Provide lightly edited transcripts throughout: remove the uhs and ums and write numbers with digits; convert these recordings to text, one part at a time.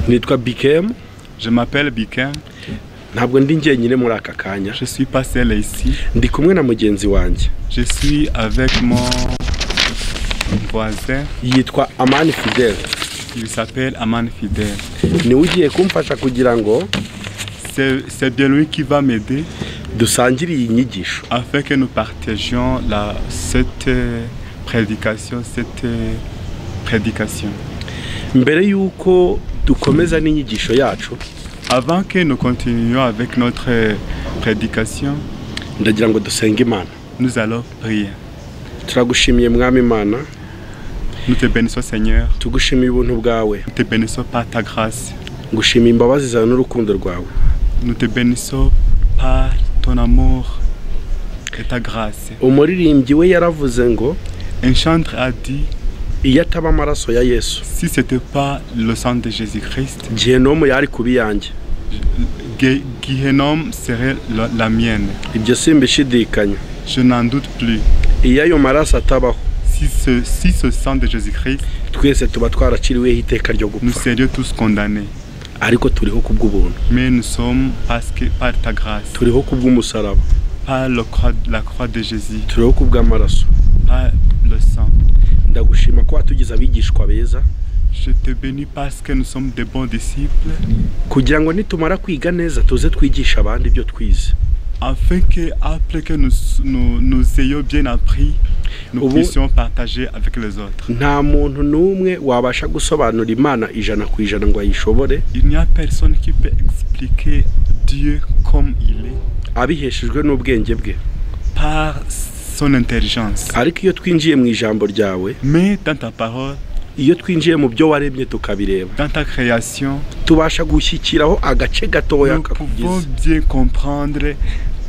Nitwa Bikem. Je m'appelle Bikem. Ntabwo ndi njyenyine muri aka kanya. Je suis pas seul ici. Ndi kumwe na mugenzi wanjye. Je suis avec mon voisin. Yitwa Amani Fidel. Il s'appelle Aman Fidel. Niwe ugiye kumfasha kugira ngo C'est bien lui qui va m'aider dusangire iyi nyigisho. Afin que nous partagions cette prédication. Mbere y'uko dukomeza n'inyigisho yacu, Avant que nous continuions avec notre prédication, ndagira ngo dusenge Imana. Nous allons prier. Turagushimiye Mwami Imana. Nous te bénissons, Seigneur. Tugushimiye ubuntu bwawe. Nous te bénissons par ta grâce. Ngushimiye imbabazi zawe n'urukundo rwawe. Nous te bénissons par ton amour et ta grâce. Umuririmbyi we yaravuze ngo Un chantre a dit, iyo ataba amaraso ya Yesu, si ce n'était pas le sang de Jésus-Christ, Gehinomu yari kuba iyanjye. Gehinnom serait la mienne. Ibyo simbishidikanya. Je n'en doute plus. Iyo ayo maraso atabaho, Si ce sang de Jésus-Christ, twese tuba twaraciriweho iteka ryo nous gupfa. Serions tous condamnés. Ariko turiho kubw'ubuntu. Mais nous sommes parce que par ta grâce, Turiho kubw'umusaraba. Par la croix de Jésus, Turiho kubw'amaraso. Par le sang. Ndagushima ko watugize abigishwa beza, Je te bénis parce que nous sommes de bons disciples, kugira ngo nitumara kwiga neza tuze twigisha abandi ibyo twize. Afin que, après que nous ayons bien appris, nous puissions partager avec les autres. Nta muntu n'umwe wabasha gusobanura Imana 100% ngo ayishobore Il n'y a personne qui peut expliquer Dieu comme il est abiheshejwe n'ubwenge bwe. Par son intelligence. Ariko iyo twinjiye mu ijambo ryawe, Mais dans ta parole, iyo twinjiye mu byo waremye tukabireba, dans ta création, tubasha gushyikiraho agace gatoya nous pouvons kakugize. Bien comprendre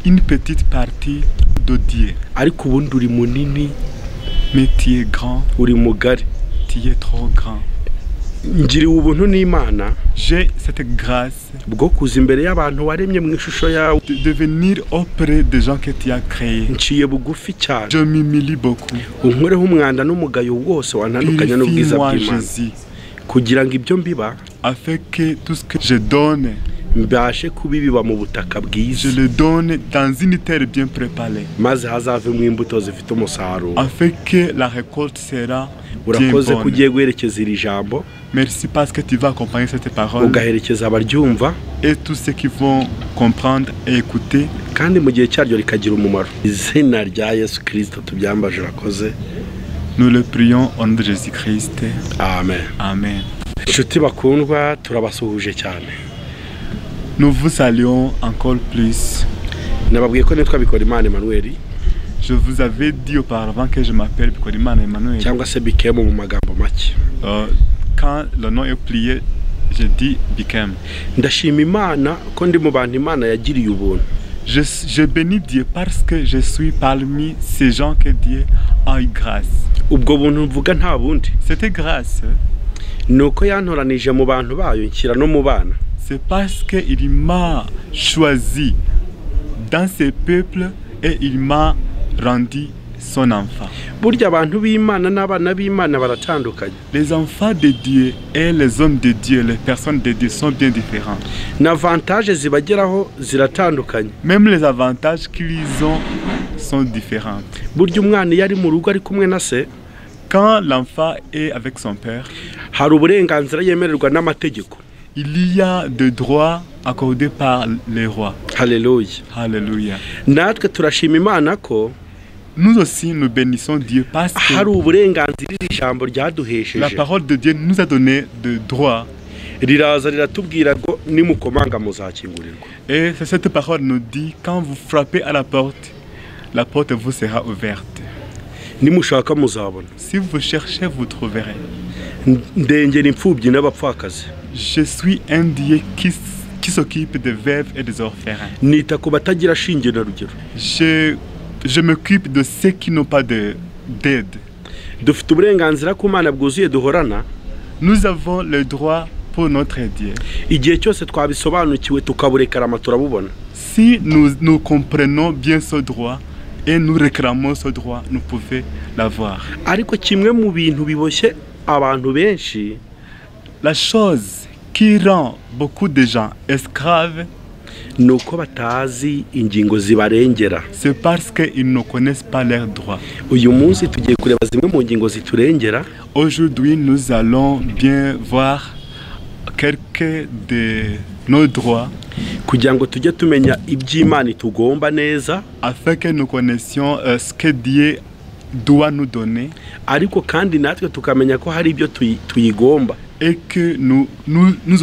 une petite partie de Dieu. Ariko ubundi uri munini, Mais tu es grand, uri mugari. Tu es trop grand. Ngiriwe ubuntu n'Imana J'ai cette grâce bwo kuza imbere y'abantu waremye mu ishusho yawe. de venir auprès des gens que tu as créés. Nciye bugufi cyane. Je m'humilie beaucoup. Unkureho umwanda n'umugayo wose wantandukanya n'ubwiza Purifie-moi, bw'Imana, Jésus, kugira ngo ibyo mbiba afin que tout ce que je donne, mbashe kubibiba mu butaka bwiza, je le donne dans une terre bien préparée, maze hazavemo imbuto zifite umusaruro. Afin que la récolte sera bien Urakoze ko bonne. ugiye guherekeza iri jambo, Merci parce que tu vas accompagner cette parole ugaherekeza abaryumva, et tous ceux qui vont comprendre et écouter. Kandi mu gihe cyaryo rikagira umumaro. Izina rya Yesu Kirisito tubyambaje, urakoze. Nous le prions au nom de Jésus-Christ. Amen. Amen. Inshuti bakundwa, turabasuhuje cyane. Nous vous saluons encore plus. Nababwiye ko nitwa Bikorimana Emmanuel, Je vous avais dit auparavant que je m'appelle Bikorimana Emmanuel. Cyangwa se Bikemu mu magambo make. Quand le nom est plié, je dis Bikem. Ndashima Imana ko ndi mu bantu Imana yagiriye ubuntu. Je bénis Dieu parce que je suis parmi ces gens que Dieu a eu grâce. Ubwo buntu mvuga nta bundi, Cette grâce, ni uko yantoranije mu bantu bayo nshyira no mu bana. C'est parce qu'il m'a choisi dans ces peuples et il m'a rendu son enfant. Burya abantu b'Imana n'abana b'Imana baratandukanye. Les enfants de Dieu et les hommes de Dieu, les personnes de Dieu sont bien différents. Na avantages zibageraho ziratandukanye. Même les avantages qu'ils ont sont différents. Burya umwana iyo ari mu rugo ari kumwe na se, Quand l'enfant est avec son père, hari uburenganzira yemererwa n'amategeko. Il y a des droits accordés par les rois. Haleluya. Alléluia. Natwe turashima Imana ko Nous aussi, nous bénissons Dieu parce que hari uburenganzira iri jambo ryaduhesheje. La parole de Dieu nous a donné des droits. Riraza riratubwira ngo nimukomanga muzakingurirwa. Et cette parole nous dit, quand vous frappez à la porte vous sera ouverte. Nimushaka muzabona. Si vous cherchez, vous trouverez. Ndengera imfubyi n'abapfakazi. Je suis un Dieu qui s'occupe des veuves et des orphelins. Nita ku batagira shinge na rugero. Je m'occupe de ceux qui n'ont pas d'aide. Dufite uburenganzira ku Mana bwuzuye duhorana. Nous avons le droit pour notre Dieu. Igihe cyose twabisobanukiwe tukaburekarama turabubona. Si nous, nous comprenons bien ce droit et nous réclamons ce droit, nous pouvons l'avoir. Ariko kimwe mu bintu biboshye abantu benshi, La chose qui rend beaucoup de gens esclaves, ni uko batazi ingingo zibarengera. C'est parce qu'ils ne connaissent pas leurs droits. Uyu munsi tugiye kureba zimwe mu ngingo ziturengera. Aujourd'hui, nous allons bien voir quelques de nos droits kugira ngo tujye tumenya iby'Imana itugomba neza, afin que nous connaissions ce que Dieu doit nous donner, ariko kandi natwe tukamenya ko hari ibyo tuyigomba, et que nous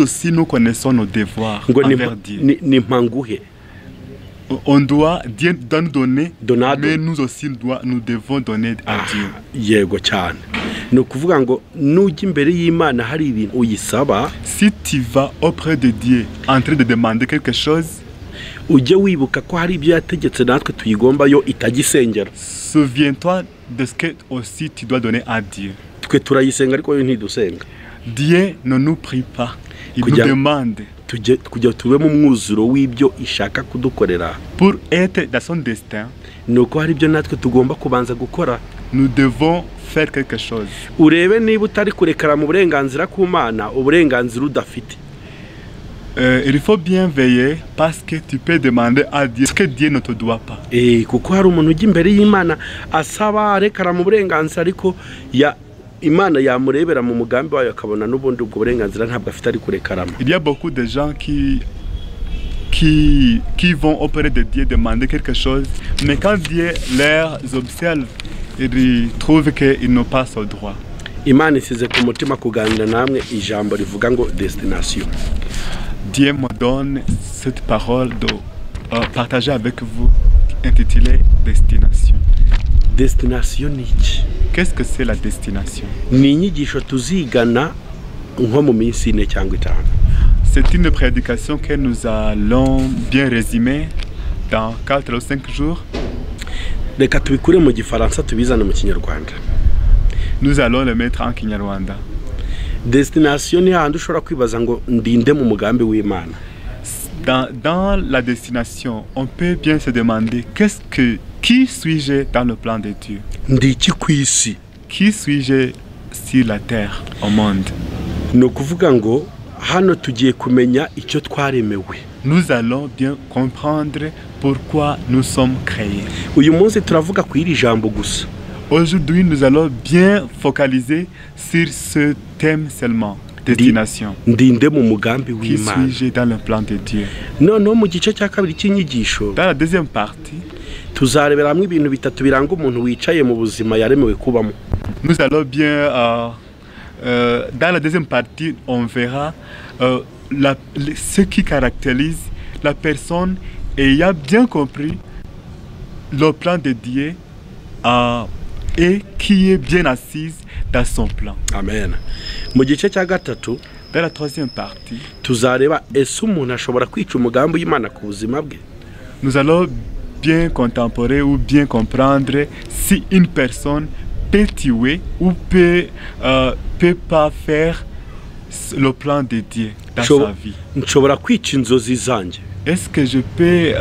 aussi nous connaissons nos devoirs envers Dieu. Ni mpanguhe. On doit, Dieu doit nous donner, Donado. Mais nous aussi nous devons donner à Dieu. Yego cyane. Ni ukuvuga ngo nujya imbere y'Imana hari ibintu uyisaba, si tu vas auprès de Dieu en train de demander quelque chose, ujye wibuka ko hari ibyo yategetse natwe tuyigomba yo itagisengera. Souviens-toi de ce que aussi tu dois donner à Dieu. Twe turayisenga ariko yo ntidusenga. Dieu ne nous prie pas, il nous demande. Kujya tube mu mwuzuro w'ibyo ishaka kudukorera. Pour être dans son destin, nuko hari ibyo natwe tugomba kubanza gukora. Nous devons faire quelque chose. Urebe niba utari kurekara mu burenganzira ku Mana, uburenganzira udafite. Il faut bien veiller parce que tu peux demander à Dieu ce que Dieu ne te doit pas. Kuko hari umuntu ujya imbere y'Imana asaba arekara mu burenganzira, ariko ya Imana yamurebera mu mugambi wayo akabona n'ubundi ubwo burenganzira ntabwo afite ari kurekarama. Il y a beaucoup de gens qui vont auprès de Dieu demander quelque chose, mais quand Dieu les observe, ils trouvent qu'ils n'ont pas ce droit. Imana isize ku mutima kuganira namwe ijambo rivuga ngo destination. Dieu me donne cette parole de partager avec vous, intitulée Destination. Destination ni iki? Qu'est-ce que c'est la destination? Ni inyigisho tuzigana nko mu minsi ine cyangwa itanu. C'est une prédication que nous allons bien résumer dans 4 ou 5 jours. Reka tubikure mu gifaransa tubizane mu kinyarwanda. Nous allons le mettre en kinyarwanda. Destination ni handi ushobora kwibaza ngo ndinde mu mugambi w'Imana. Dans la destination, on peut bien se demander qui suis-je dans le plan de Dieu? Ndi iki ku isi? Qui suis-je sur la terre, au monde? Ni ukuvuga ngo hano tugiye kumenya icyo twaremewe. Nous allons bien comprendre pourquoi nous sommes créés. Uyu munsi turavuga ku iri jambo gusa. Aujourd'hui, nous allons bien focaliser sur ce thème seulement, destination. Ndinde mu mugambi Qui w'Imana. suis-je dans le plan de Dieu? Noneho mu gice cya kabiri cy'inyigisho, dans la deuxième partie, tuzarebera hamwe ibintu bitatu biranga umuntu wicaye mu buzima yaremewe kubamo. Nous allons bien dans la deuxième partie, on verra ce qui caractérise la personne ayant bien compris le plan de Dieu et qui est bien assise dans son plan. Amen. Mu gice cya gatatu, dans la troisième partie, tuzareba ese umuntu ashobora kwica umugambi w'Imana ku buzima bwe. Nous allons bien contempler ou bien comprendre si une personne peut tuer ou peut pas faire le plan de Dieu dans sa vie. Nshobora kwica inzozi zanjye. Est-ce que je peux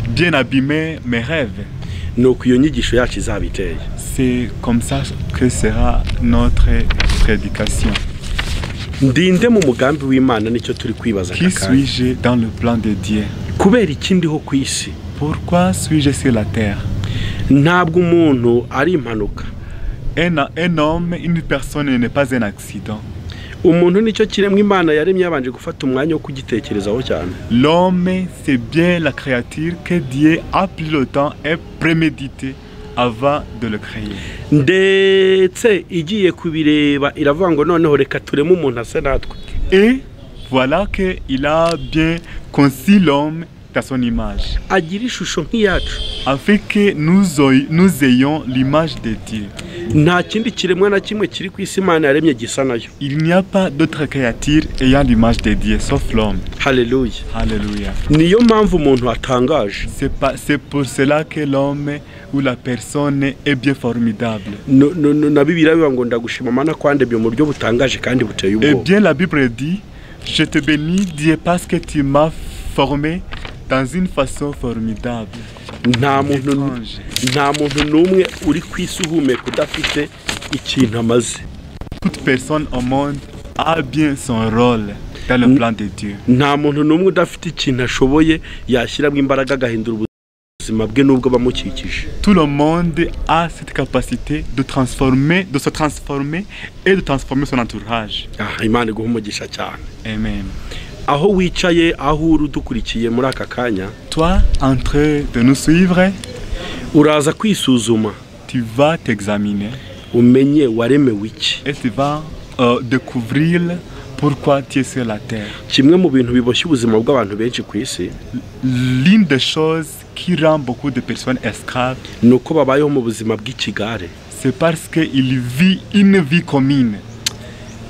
bien abîmer mes rêves? Nuko iyo nyigisho yacu izaba iteye. C'est comme ça que sera notre prédication. Ndinde mu mugambi w'Imana nicyo turi kwibaza. Qui suis-je dans le plan de Dieu? Kubera iki ndiho ku isi? Pourquoi suis-je sur la terre? Ntabwo umuntu ari impanuka. Un homme, une personne n'est pas un accident. Umuntu nicyo kiremwa Imana yaremye yabanje gufata umwanya wo kugitekerezaho cyane. L'homme, c'est bien la créature que Dieu a pris le temps et prémédité avant de le créer. Ndetse igiye kubireba iravuga ngo noneho reka tureme umuntu ase natwe. Et voilà que il a bien conçu l'homme dans son image. Agira ishusho nk'iyacu. Afin que nous ayons l'image de Dieu. Nta kindi kiremwa na kimwe kiri ku isi Imana yaremye gisa nayo. Il n'y a pas d'autre créature ayant l'image de Dieu sauf l'homme. Hallelujah. Hallelujah. Niyo mpamvu umuntu atangaje. C'est pour cela que l'homme ou la personne est bien formidable. Na Bibiliya bivuga ngo ndagushima Mana kwandebye mu buryo butangaje kandi buteye ubwoba. Et bien la Bible dit, je te bénis Dieu parce que tu m'as formé dans une façon formidable. Nta muntu n'umwe uri ku isi uhumeka udafite ikintu amaze. Toute personne au monde a bien son rôle. dans le plan de Dieu. Nta muntu n'umwe udafite ikintu ashoboye yashyiramo imbaraga agahindura ubuzima bwe n'ubwo bamukikije. Tout le monde a cette capacité de transformer, de se transformer et de transformer son entourage. Ah, Imana iguha umugisha cyane. Amen. Aho wicaye, aho uri udukurikiye muri aka kanya, Toi, en train de nous suivre, uraza kwisuzuma, tu vas t'examiner umenye waremewe iki. Et tu vas découvrir pourquoi tu es sur la terre. Kimwe mu bintu biboshye ubuzima bw'abantu benshi ku isi, L'une des choses qui rend beaucoup de personnes esclaves, ni uko babayeho mu buzima bw'ikigare. C'est parce qu'ils vivent une vie commune.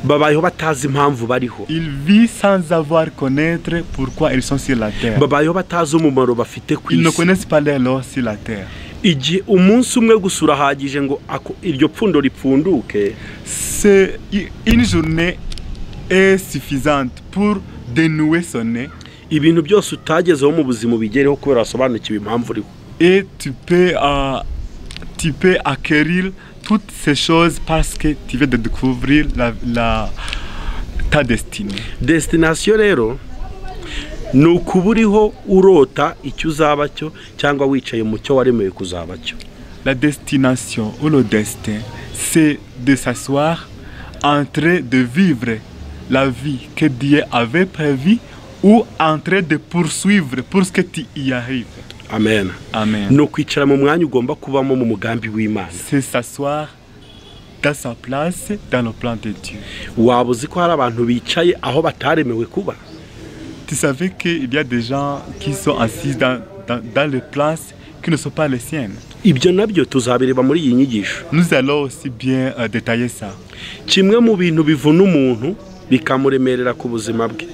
Babayeho batazi impamvu bariho. Ils vivent sans avoir connaître pourquoi ils sont sur la terre. Babayeho batazi umumaro bafite ku Ils ne isi. Connaissent pas leur rôle sur la terre. Igihe umunsi umwe gusa urahagije ngo iryo pfundo ripfunduke. C'est une journée est suffisante pour dénouer son nez Ibintu byose utagezeho mu buzima ubigereho kubera wasobanukiwe impamvu uriho. Et tu peux acquérir toutes ces choses parce que tu viens de découvrir ta destinée. Destination rero ni ukuba uriho urota icyo uzaba cyo cyangwa wicaye mu cyo waremewe kuzaba cyo. La destination ou le destin, c'est de s'asseoir en train de vivre la vie que Dieu avait prévue ou en train de poursuivre pour ce que tu y arrives. Amen. Amen. Ni ukwicara mu mwanya ugomba kubamo mu mugambi w'Imana. C'est s'asseoir dans sa place, dans le plan de Dieu. Waba uzi ko hari abantu bicaye aho bataremewe kuba? Tu savais qu'il y a des gens qui sont assis dans les places qui ne sont pas les siennes. Ibyo nabyo tuzabireba muri iyi nyigisho. Nous allons aussi bien détailler ça. Kimwe mu bintu bivuna umuntu bikamuremerera ku buzima bwe,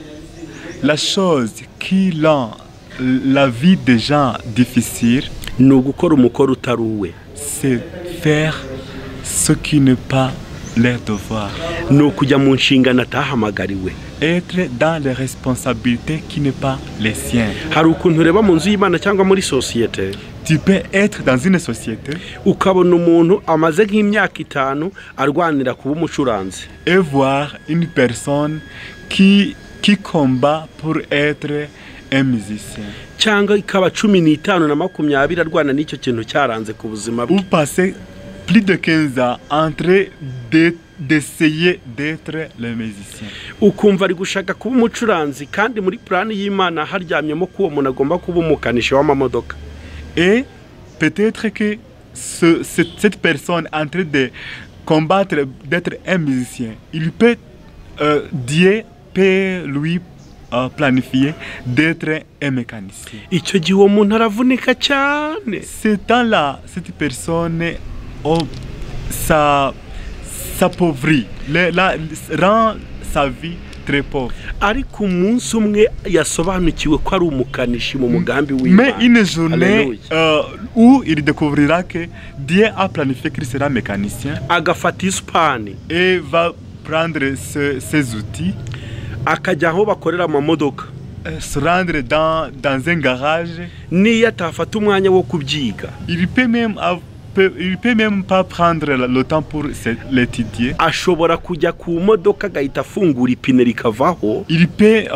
La chose qui rend la vie des gens difficile, ni ugukora umukoro utari uwe. C'est faire ce qui n'est pas leur devoir. Ni ukujya mu nshingano atahamagariwe. Être dans les responsabilités qui n'est pas les siennes. Hari ukuntu ureba mu nzu y'Imana cyangwa muri sosiyete, Tu peux être dans une société ukabona umuntu amaze nk'imyaka 5 arwanira kuba umucuranzi, et voir une personne qui combat pour être un musicien. Cyangwa ikaba 15 na 20 arwana n'icyo kintu cyaranze ku buzima bwe. Ou passer plus de 15 ans en train d'essayer d'être le musicien. Ukumva ari gushaka kuba umucuranzi kandi muri plani y'Imana haryamyemo ko uwo muntu agomba kuba umukanishi w'amamodoka. Et peut-être que cette personne en train de combattre d'être un musicien, Dieu peut lui planifier d'être un mécanicien. Icyo gihe uwo muntu aravunika cyane. Ce temps-là, cette personne s'appauvrit, rend sa vie très pauvre. Ariko umunsi umwe yasobanukiwe ko ari umukanishi mu mugambi Mais w'Imana. Une journée Alléluia. Où il découvrira que Dieu a planifié qu'il sera mécanicien Agafata isupani, et va prendre ses outils, akajya aho bakorera amamodoka, se rendre dans un garage. Niyo atafata umwanya wo kubyiga, Il peut même pas prendre le temps pour l'étudier. Ashobora kujya ku modoka agahita afungura ipine rikavaho. Il peut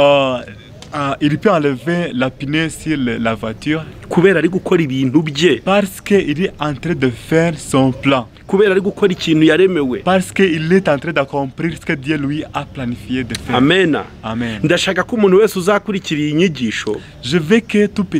enlever la pneu sur la voiture Kubera ari gukora ibintu bye, parce qu'il est en train de faire son plan, kubera ari gukora ikintu yaremewe. Parce qu'il est en train d'accomplir ce que Dieu lui a planifié de faire. Amena. Amen. Ndashaka ko umuntu wese uzakurikira iyi nyigisho, Je veux que toute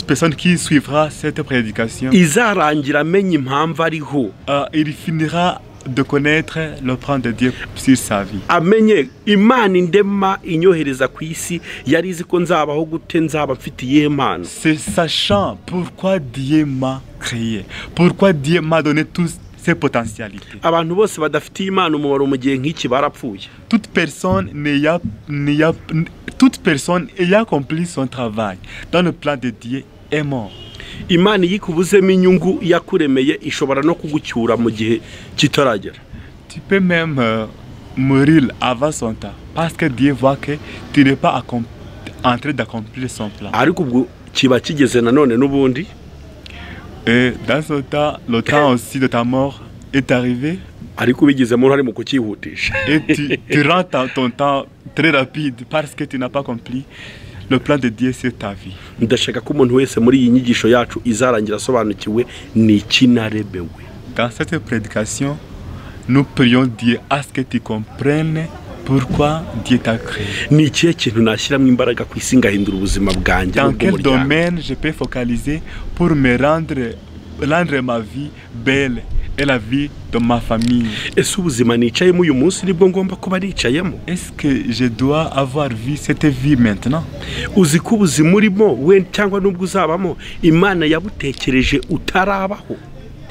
personne qui suivra cette prédication, izarangira amenya impamvu ariho, il finira de connaître le plan de Dieu sur sa vie. Amenye Imana indema inyohereza ku isi yari izi ko nzabaho gute, nzaba mfite iyihe mpano. C'est sachant pourquoi Dieu m'a créé, pourquoi Dieu m'a donné toutes ses potentialités. Abantu bose badafitiye Imana umumaro mu gihe nk'iki barapfuye. Toute personne ayant accompli son travail dans le plan de Dieu est mort. Imana iyo ikubuzemo inyungu yakuremeye ishobora no kugucyura mu gihe kitaragera. Tu peux même mourir avant son temps parce que Dieu voit que tu n'es pas en train d'accomplir son plan. Ariko ubwo kiba kigeze nanone n'ubundi. Et dans ce temps, le temps aussi de ta mort est arrivé. Ariko ubigizemo uruhare mu kucyihutisha. Et tu rends ton temps très rapide parce que tu n'as pas compris le plan de Dieu sur ta vie. Ndashaka ko umuntu wese muri iyi nyigisho yacu izarangira asobanukiwe ni iki naremewe. Dans cette prédication, nous prions Dieu à ce que tu comprennes pourquoi Dieu t'a créé. Ni ikihe kintu nashyiramo imbaraga ku isi ngahindura ubuzima bwanjye Dans quel n'ubw'umuryango? Domaine je peux focaliser pour me rendre ma vie belle et la vie de ma famille? Ese ubuzima nicayemo uyu munsi nibwo ngomba kuba nicayemo? Est-ce que je dois avoir vu cette vie maintenant? Uzi ko ubuzima urimo we cyangwa n'ubwo uzabamo Imana yabutekereje utarabaho?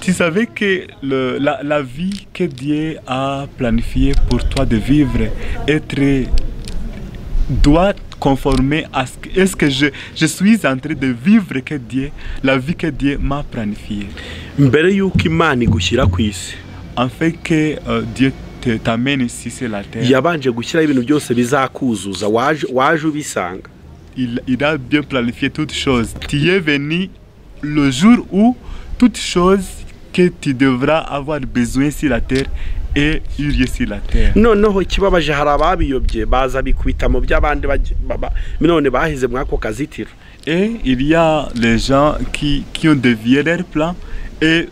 Tu savais que la vie que Dieu a planifiée pour toi de vivre doit conformer à ce que, est-ce que je suis en train de vivre que Dieu, la vie que Dieu m'a planifiée? Mbere y'uko Imana igushyira ku isi, En fait que Dieu t'amène ici sur la terre, yabanje gushyiraho ibintu byose bizakuzuza waje waje ubisanga. il a bien planifié toutes choses. Tu es venu le jour où toutes choses que tu devras avoir besoin sur la terre et eu lieu sur la terre. Noneho ikibabaje hari ababiyobye baza bikubita mu by'abandi none bahize muri ako kazitiro. Et il y a les gens qui ont dévié leur plan et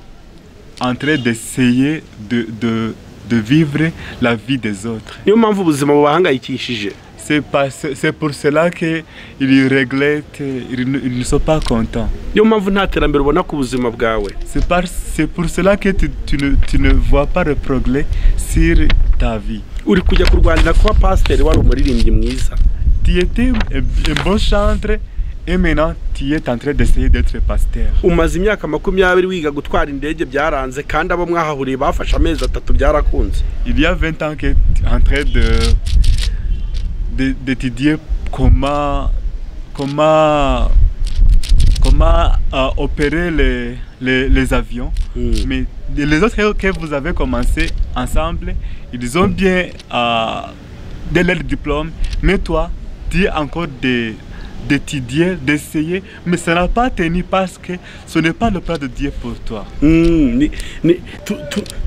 en train d'essayer de vivre la vie des autres. Niyo mpamvu ubuzima bubahangayikishije. C'est pour cela qu'ils regrettent, ils ne sont pas contents. Niyo mpamvu nta terambere ubona ku buzima bwawe. C'est pour cela que tu ne vois pas le progrès sur ta vie. Uri kujya kurwanira kuba pasiteri wari umuririmbyi mwiza. Tu étais un bon chantre et maintenant tu es en train d'essayer d'être pasteur. Umaze imyaka 20 wiga gutwara indege byaranze kandi abo mwahahuriye bafashe amezi 3 byarakunze. Il y a 20 ans que tu es en train d'étudier comment opérer les avions. Mais les autres que vous avez commencé ensemble, ils ont bien de leur diplôme, mais toi, tu es encore d'étudier, d'essayer, mais ça n'a pas tenu parce que ce n'est pas le plan de Dieu pour toi. Ni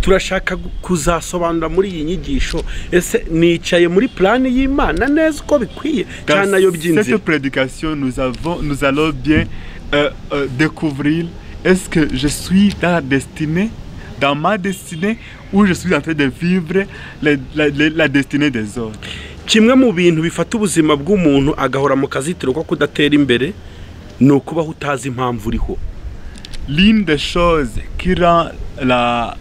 turashaka kuzasobanura muri iyi nyigisho ese nicaye muri plan y'Imana neza uko bikwiye Dans cyane nayobye inzira. Cette prédication, nous allons bien découvrir est-ce que je suis dans la destinée, dans ma destinée, ou je suis en train de vivre la destinée des autres. Kimwe mu bintu bifata ubuzima bw'umuntu agahora mu kazitiro ko kudatera imbere ni ukubaho utazi impamvu uriho. L'une des choses qui rend la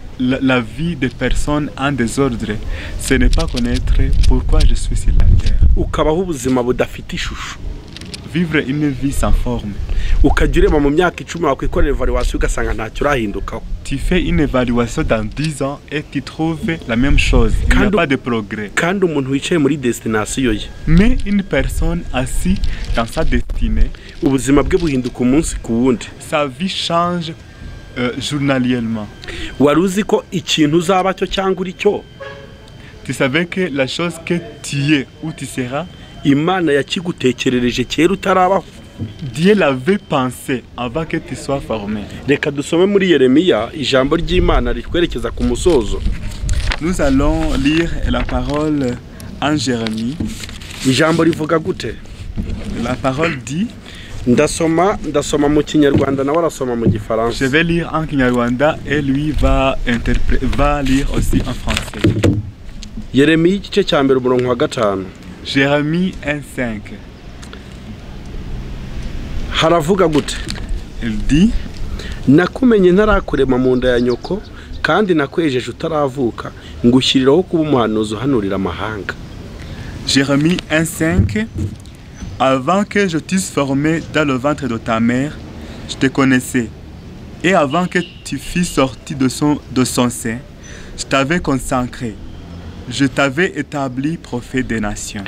vie des personnes en désordre, ce n'est pas connaître pourquoi je suis sur la terre. Ukabaho ubuzima budafite ishusho. Vivre une vie sans forme. Ukajya ureba mu myaka 10 wakwikorera évaluation ugasanga ntacyo urahindukaho. Tu fais une évaluation dans 10 ans et tu trouves la même chose. Il n'y a pas de progrès. Kandi umuntu wicaye muri destination ye, Mais une personne assise dans sa destinée, ubuzima bwe buhinduka umunsi ku wundi. Sa vie change journalièrement. Wari uzi ko ikintu uzaba cyo cyangwa uri cyo, Tu savais que la chose que tu es ou tu seras, Imana yakigutekerereje kera utarabaho? Dieu l'avait pensé avant que tu sois formé. Reka dusome muri Yeremiya ijambo ry'Imana ritwerekeza ku musozo. Nous allons lire la parole en Jérémie. Ijambo rivuga gute? La parole dit, Ndasoma ndasoma mu Kinyarwanda nawe arasoma mu je Gifaransa. Vais lire en Kinyarwanda et lui va lire aussi en français. Yeremiya igice cya mbere umurongo wa 5. Jérémie 1.5. Haravuga gute? Il dit, Nakumenye ntarakurema mu nda ya nyoko kandi nakwejeje utaravuka ngushyiriraho kuba umuhanuzi uhanurira amahanga. Jérémie 1.5. Avant que je t'eusse formé dans le ventre de ta mère, je te connaissais. Et avant que tu fusses sorti de son sein, je t'avais consacré. Je t'avais établi prophète des nations.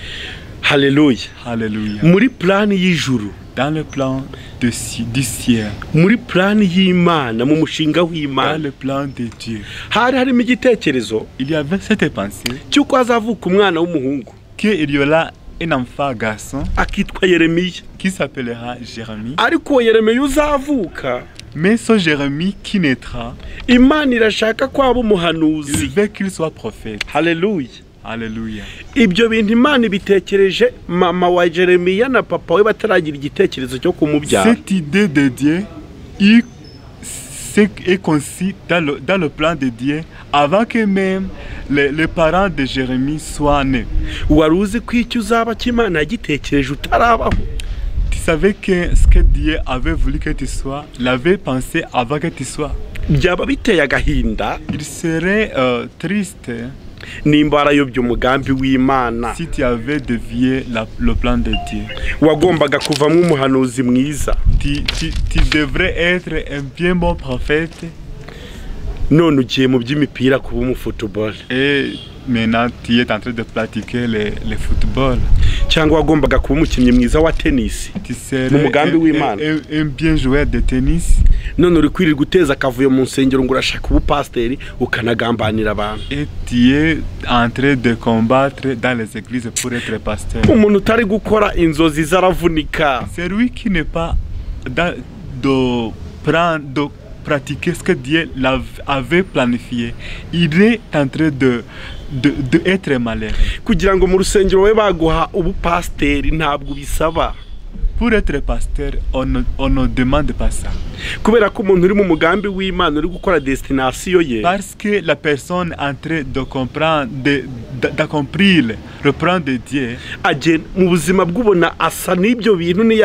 Haleluya. Alléluia. Muri plan y'ijuru, Dans le plan du ciel, muri plan y'Imana mu mushinga dans w'Imana, le plan de Dieu, hari harimo igitekerezo il y avait cette pensée cy'uko hazavuka umwana w'umuhungu qu'il y aura un enfant garçon akitwa Yeremiya. Qui s'appellera Jérémie. Ariko uwo Yeremiya uzavuka, Mais ce Jérémie qui naîtra, Imana irashaka ko aba umuhanuzi. Il veut qu'il soit prophète. Haleluya. Alléluia. Ibyo bintu Imana ibitekereje mama wa Jeremiya na papa we bataragira igitekerezo cyo kumubyara. Cette idée de Dieu est conçue dans le plan de Dieu avant que même les parents de Jérémie soient nés. Wari uzi ko icyo uzaba cy'Imana yagitekereje utarabaho? Tu savais que ce que Dieu avait voulu que tu sois, l'avait pensé avant que tu sois. Byaba biteye agahinda Il serait triste nimba warayobye umugambi w'Imana. Si tu avais dévié le plan de Dieu. Wagombaga kuvamo umuhanuzi mwiza. Tu devrais être un bien bon prophète None ugiye mu by'imipira kuba umufutubolo. Et maintenant tu es en train de pratiquer le football. Cyangwa wagombaga kuba umukinnyi mwiza wa tenisi Tu serais Mu mugambi w'Imana. un bien joueur de tennis none uri kwirirwa uteza akavuyo mu nsengero ngo urashaka ubupasiteri ukanagambanira abantu. Et tu es en train de combattre dans les églises pour être pasteur. Umuntu utari gukora inzozi ze aravunika. C'est lui qui n'est pas de prendre, de pratiquer ce que Dieu avait planifié. Il est en train de être malheureux. Kugira ngo mu rusengero babe baguha ubupasiteri ntabwo ubisaba. Pour être pasteur, on ne demande pas ça. Kubera ko umuntu uri mu mugambi w'Imana uri gukora destination ye, Parce que la personne en train de comprendre, d'accomplir le plan de Dieu, agenda mu buzima bw'ubona asa n'ibyo bintu niyo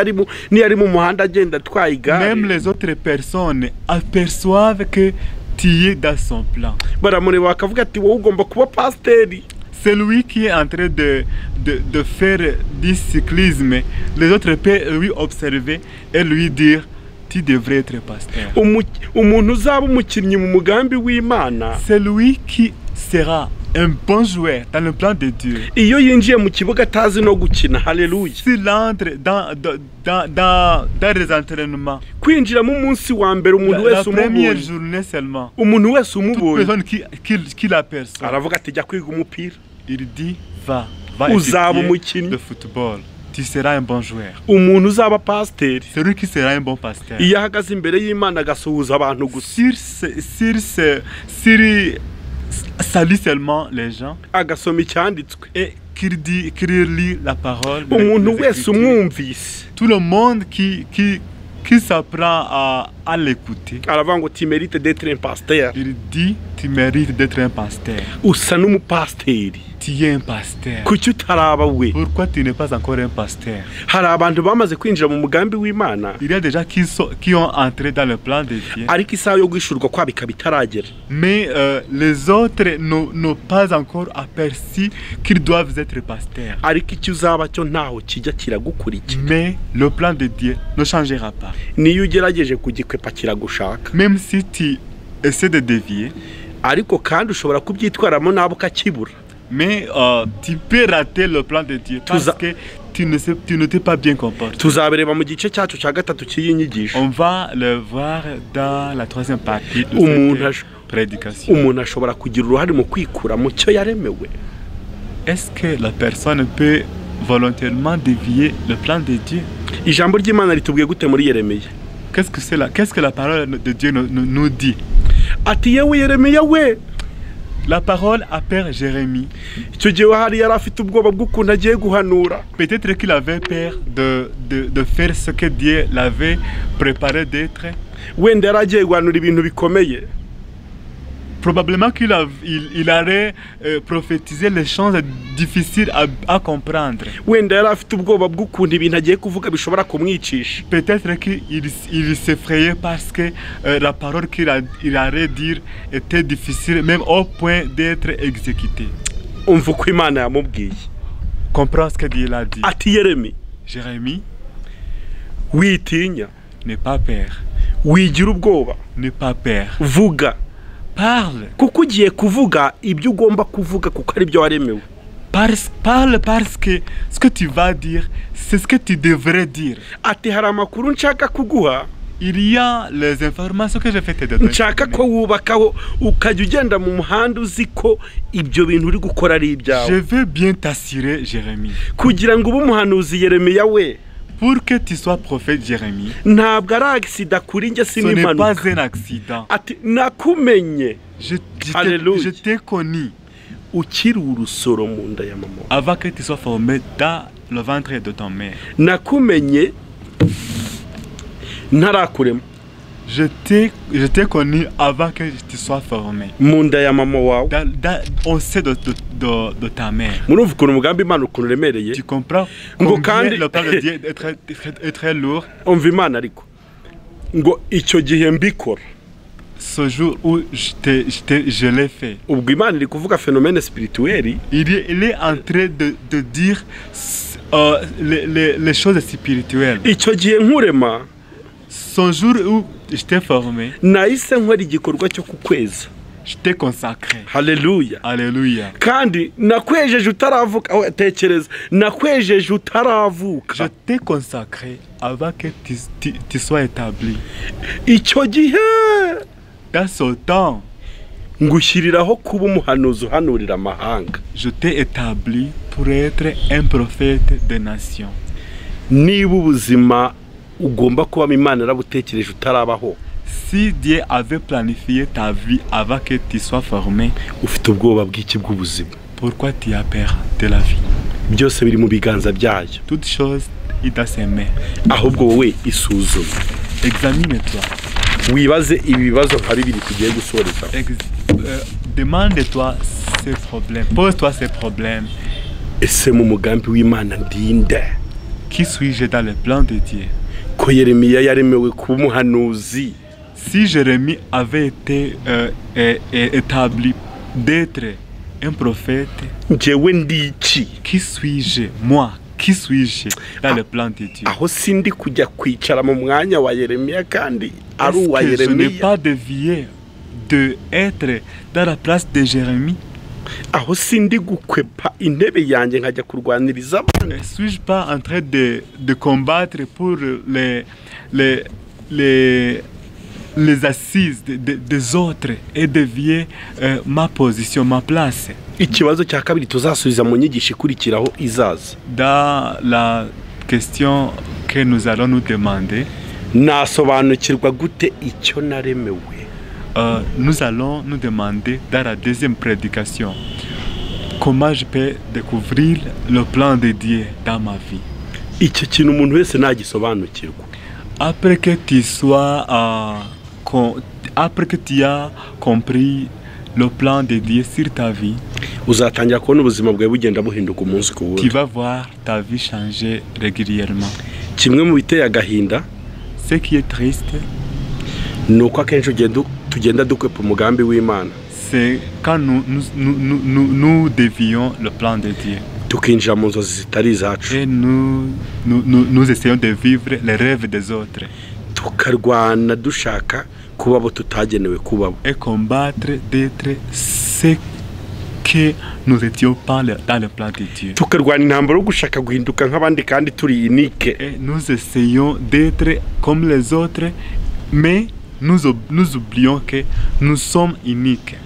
ari mu muhanda agenda atwaye igare, même les autres personnes aperçoivent que tu es dans son plan. Baramureba bakavuga ati wowe ugomba kuba pasiteri. C'est lui qui est en train de faire du cyclisme. Les autres peuvent lui observer et lui dire, tu devrais être pasteur. Umuntu uzaba umukinnyi mu mugambi w'Imana, C'est lui qui sera un bon joueur dans le plan de Dieu. Iyo yinjiye mu kibuga atazi no gukina, haleluya, S'il entre dans les entraînements, kwinjiramo umunsi wa mbere umuntu la wese première umubonye, journée seulement, umuntu wese toute umubonye personne qui l'aperçoit, aravuga ati jya kwiga umupira, il dit, va, va Uzaba étudier umukinnyi. Le football. Tu seras un bon joueur. Umuntu uzaba pasiteri, C'est lui qui sera un bon pasteur. Iyo ahagaze imbere y'Imana agasuhuza abantu gusa, Sur ce, sur ce, sur salue seulement les gens agasoma icyanditswe, et qu'il dit, qu'il lit la parole, umuntu les wese Écritures. Umwumvise Tout le monde qui s'apprend à l'écouter, aravuga ngo tu mérites d'être un pasteur. Il dit, tu mérites d'être un pasteur. Usa n'umupasiteri. Tu es un pasteur. Kuki utaraba we? Pourquoi tu n'es pas encore un pasteur? Hari abantu bamaze kwinjira mu mugambi w'Imana, Il y a des gens qui ont entré dans le plan de Dieu, ariko isaha yo guhishurwa kwabo ikaba itaragera. Mais les autres n'ont pas encore aperçu qu'ils doivent être pasteurs. Ariko icyo uzaba cyo ntaho kijya kiragukurikira. Mais le plan de Dieu ne changera pas. Niyo ugerageje kugikwepa kiragushaka. Même si tu essaies de dévier, Ariko kandi ushobora kubyitwaramo nabi ukakibura. Mais tu peux rater le plan de Dieu parce que tu ne t'es pas bien comporté. Tuzabireba mu gice cyacu cya gatatu cy'iyi nyigisho. On va le voir dans la troisième partie de Umuntu cette prédication. Umuntu ashobora kugira uruhare mu kwikura mu cyo yaremewe? Est-ce que la personne peut volontairement dévier le plan de Dieu? Ijambo ry'Imana ritubwiye gute muri Yeremiya? Qu'est-ce que la parole de Dieu nous dit? Ati yewe Yeremiya we. La parole appelle Jérémie. Icyo gihe hari yari afite ubwoba bw'ukuntu agiye guhanura. Peut-être qu'il avait peur de faire ce que Dieu l'avait préparé d'être. Wenda yari agiye guhanura ibintu bikomeye. Probablement qu'il a- il, il allait prophétiser les choses difficiles à comprendre. Wenda yari afite ubwoba bw'ukuntu ibintu agiye kuvuga bishobora kumwicisha. Peut-être qu'il il s'effrayait parce que la parole qu'il il allait dire était difficile, même au point d'être exécutée. Umva uko Imana yamubwiye. Comprends ce que Dieu l'a dit. Ati Yeremi, Jérémie, witinya, n'aie pas peur. Wigira ubwoba, N'aie pas peur. Vuga, Parle. Kuko ugiye kuvuga ibyo ugomba kuvuga kuko ari byo waremewe. Parle parce que ce que tu vas dire, c'est ce que tu devrais dire. Ati hari amakuru nshaka kuguha. Il y a les informations que je vais te donner. Nshaka ko wubakaho ukajya ugenda mu muhanda uzi ko ibyo bintu uri gukora ari ibyawe. Je veux bien t'assurer, Jérémie. Kugira ngo ube umuhanuzi Yeremiya we. Pour que tu sois prophète, Jérémie. Ntabwo ari accident kuri njye, Ce n'est sinimpanuka. pas un accident. Ati nakumenye. Je t'ai connu. Ukiri urusoro mu nda ya mama. Avant que tu sois formé dans le ventre de ton mère. Nakumenye ntarakurema. Je t'ai connu avant que tu sois formé. Mu nda ya mama wawe. Au sein de ta mère. Murumva ukuntu umugambi Imana ukuntu uremereye. Tu comprends combien le plan de Dieu est très lourd. Umva Imana ariko ngo icyo gihe mbikora. Ce jour où je l'ai fait. Ubwo Imana iri kuvuga phénomène spirituel. Il est en train de dire les choses spirituelles. Icyo gihe nkurema. Ce jour où je t'ai formé, nahise nkora igikorwa cyo kukweza. Je t'ai consacré. Hallelujah. Alléluia. Kandi nakwejeje utaravuka, tekereza, nakwejeje utaravuka. Je t'ai consacré avant que tu sois établi. Icyo gihe dans ce temps, ngushyiriraho kuba umuhanuzi uhanurira amahanga. Je t'ai établi pour être un prophète des nations. Niba ubuzima ugomba kubamo Imana yarabutekereje utarabaho. Si Dieu avait planifié ta vie avant que tu sois formé, ufite ubwoba bw'iki bw'ubuzima? Pourquoi tu as peur de la vie? Byose biri mu biganza byayo. Toutes choses est dans ses mains. Ahubwo wowe isuzume. Examine-toi. Wibaze ibi bibazo nka bibiri tugiye gusoreza. Demande-toi ces problèmes. Pose-toi ces problèmes. Ese mu mugambi w'Imana ndinde? Qui suis-je dans le plan de Dieu? Ko Yeremiya yaremewe kuba umuhanuzi. Si Jérémie avait été établi d'être un prophète, njyewe ndi iki? Qui suis-je? Moi, qui suis-je dans le plan de Dieu? Aho sindi kujya kwicara mu mwanya wa Yeremiya kandi ari uwa Est-ce que je n'ai Yeremiya? pas dévié de être dans la place de Jérémie? Aho sindi gukwepa intebe yanjye nkajya kurwaniriza abandi? Ne suis-je pas en train de combattre pour les assises des autres et dévier ma position, ma place? Ikibazo cya kabiri tuzasubiza mu nyigisho ikurikiraho izaza. Dans la question que nous allons nous demander, nasobanukirwa gute icyo naremewe? Nous allons nous demander dans la deuxième prédication comment je peux découvrir le plan de Dieu dans ma vie. Icyo kintu umuntu wese nagisobanukirwa. Après que tu sois après que tu as compris le plan de Dieu sur ta vie, uzatangira kubona ubuzima bwawe bugenda buhinduka umunsi ku wundi. Tu vas voir ta vie changer régulièrement. Kimwe mu biteye agahinda, ce qui est triste, ni uko akenshi tugenda dukwepa umugambi w'Imana. C'est quand nous dévions le plan de Dieu. Tukinjira mu nzozi zitari izacu. Et nous essayons de vivre les rêves des autres. Tukarwana dushaka kuba abo tutagenewe kubabo. Et combattre d'être ce que nous étions pas dans le plan de Dieu. Tukarwana intambara yo gushaka guhinduka nk'abandi kandi turi unique. Et nous essayons d'être comme les autres, mais nous oublions que nous sommes uniques.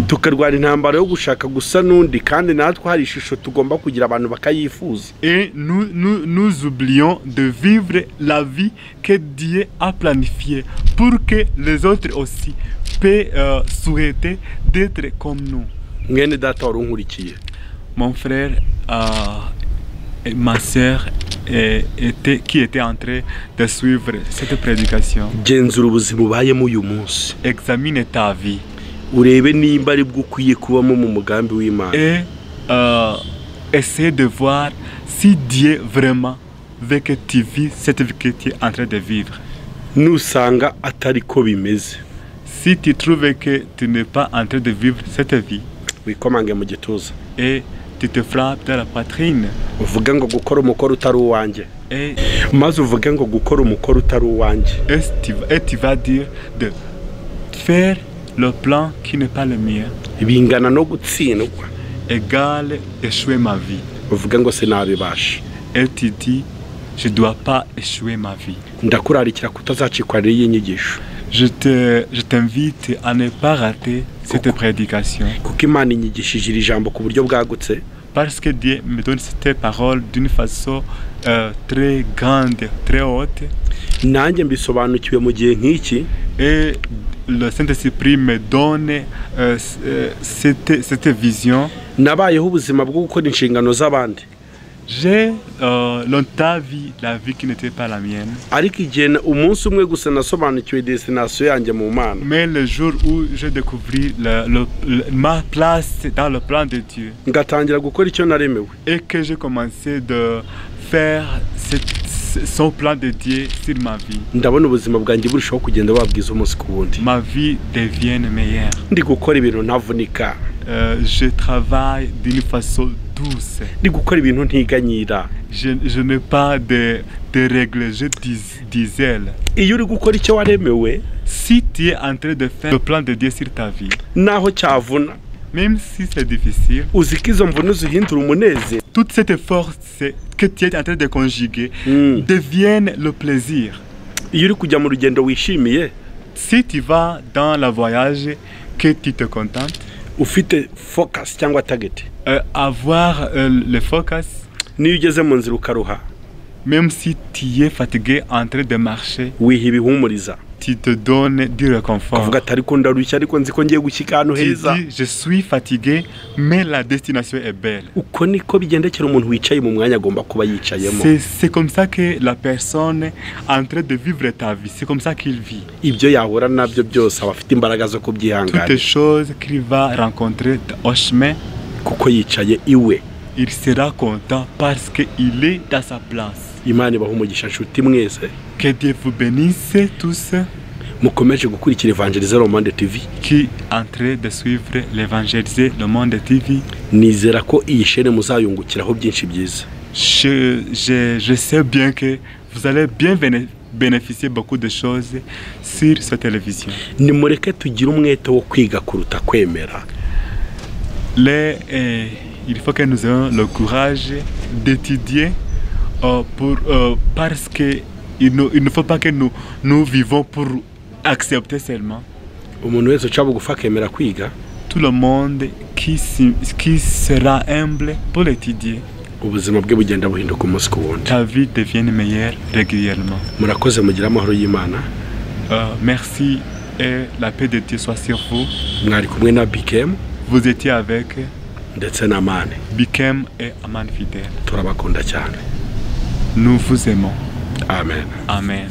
Tukarwana intambara yo gushaka gusa n'undi kandi natwe hari ishusho tugomba kugira abantu bakayifuza. Et nous oublions de vivre la vie que Dieu a planifiée pour que les autres aussi puissent souhaiter d'être comme nous. Mwene data wari unkurikiye. Mon frère et ma sœur qui était en train de suivre cette prédication. Genzura ubuzima ubayemo uyu munsi. Examine ta vie. Urebe nimba ari bwo ukwiye kubamo mu mugambi w'Imana. Et essaie de voir si Dieu vraiment veut que tu vis cette vie que tu es en train de vivre. Nusanga atari ko bimeze. Si tu trouves que tu n'es pas en train de vivre cette vie, wikomange mu gituza. Et tu te frappes dans la poitrine. Uvuge ngo gukora umukoro utari uwanjye. Et maze uvuge ngo gukora umukoro utari uwanjye. Et tu vas dire de faire le plan qui n'est pas le mien. Bingana no gutsindwa. Égale échouer ma vie. Uvuge ngo sinabibasha. Et tu dis je dois pas échouer ma vie. Ndakurarikira kutazacikwa n'iyi nyigisho. Je t'invite à ne pas rater cette prédication. Kuko Imana inyigishije iri jambo ku buryo bwagutse. Parce que Dieu me donne cette parole d'une façon très grande, très haute. Nanjye mbisobanukiwe mu gihe nk'iki. Et le Saint-Esprit me donne cette vision. Nabayeho ubuzima bwo gukora inshingano z'abandi. J'ai longtemps vu la vie qui n'était pas la mienne. Ariko igihe umunsi umwe gusa nasobanukiwe destination yanjye mu Mana. Mais le jour où j'ai découvert ma place dans le plan de Dieu. Ngatangira gukora icyo naremewe. Et que j'ai commencé de faire son plan de Dieu sur ma vie. Ndabona ubuzima bwanjye burushaho kugenda wabwiza umunsi ku wundi. Ma vie devient meilleure. Ndi gukora ibintu ntavunika. Je travaille d'une façon douce. Ndi gukora ibintu ntiganyira. Je n'ai pas de règles, je diesel. Iyo uri gukora icyo waremewe, si tu es en train de faire le plan de Dieu sur ta vie, naho cyavuna, même si c'est difficile, uzi ko izo mvune uzihindura umunezero. Toute cette force que tu es en train de conjuguer devienne le plaisir. Iyo uri kujya mu rugendo wishimiye, si tu vas dans le voyage que tu te contentes, ufite focus cyangwa target, avoir le focus, niyo ugeze mu nzira ukaruha, même si tu es fatigué en train de marcher, wiha ibihumuriza, tu te donnes du réconfort. Ukavuga ati ariko ndarushye ariko nzi ko ngiye gushyika ahantu heza. Tu dis je suis fatigué mais la destination est belle. Uko niko bigendekera umuntu wicaye mu mwanya agomba kuba yicayemo. C'est comme ça que la personne en train de vivre ta vie, c'est comme ça qu'il vit. Ibyo yahura nabyo byose aba afite imbaraga zo kubyihanganira. Toutes les choses qu'il va rencontrer au chemin, kuko yicaye iwe, il sera content parce que il est dans sa place. Imana ibahe umugisha nshuti mwese. Que Dieu vous bénisse tous. Mukomeje gukurikira Évangéliser le Monde TV. Qui en train de suivre l'Évangéliser le Monde TV. Nizera ko iyi chaîne muzayungukiraho byinshi byiza. Je sais bien que vous allez bien bénéficier beaucoup de choses sur cette télévision. Nimureke tugire umwete wo kwiga kuruta kwemera. Il faut que nous ayons le courage d'étudier parce que il ne faut pas que nous vivons pour accepter seulement. Umuntu wese uca bugufi akemera kwiga, tout le monde qui sera humble pour étudier, ubuzima bwe bugenda buhinduka umunsi ku wundi. Ta vie devient meilleure régulièrement. Murakoze mugire amahoro y'Imana. Merci et la paix de Dieu soit sur vous. Mwari kumwe na Bikem. Vous étiez avec ndetse na Amani. Bikem et Aman Fidèle. Turabakunda cyane. Nous vous aimons. Amen. Amen.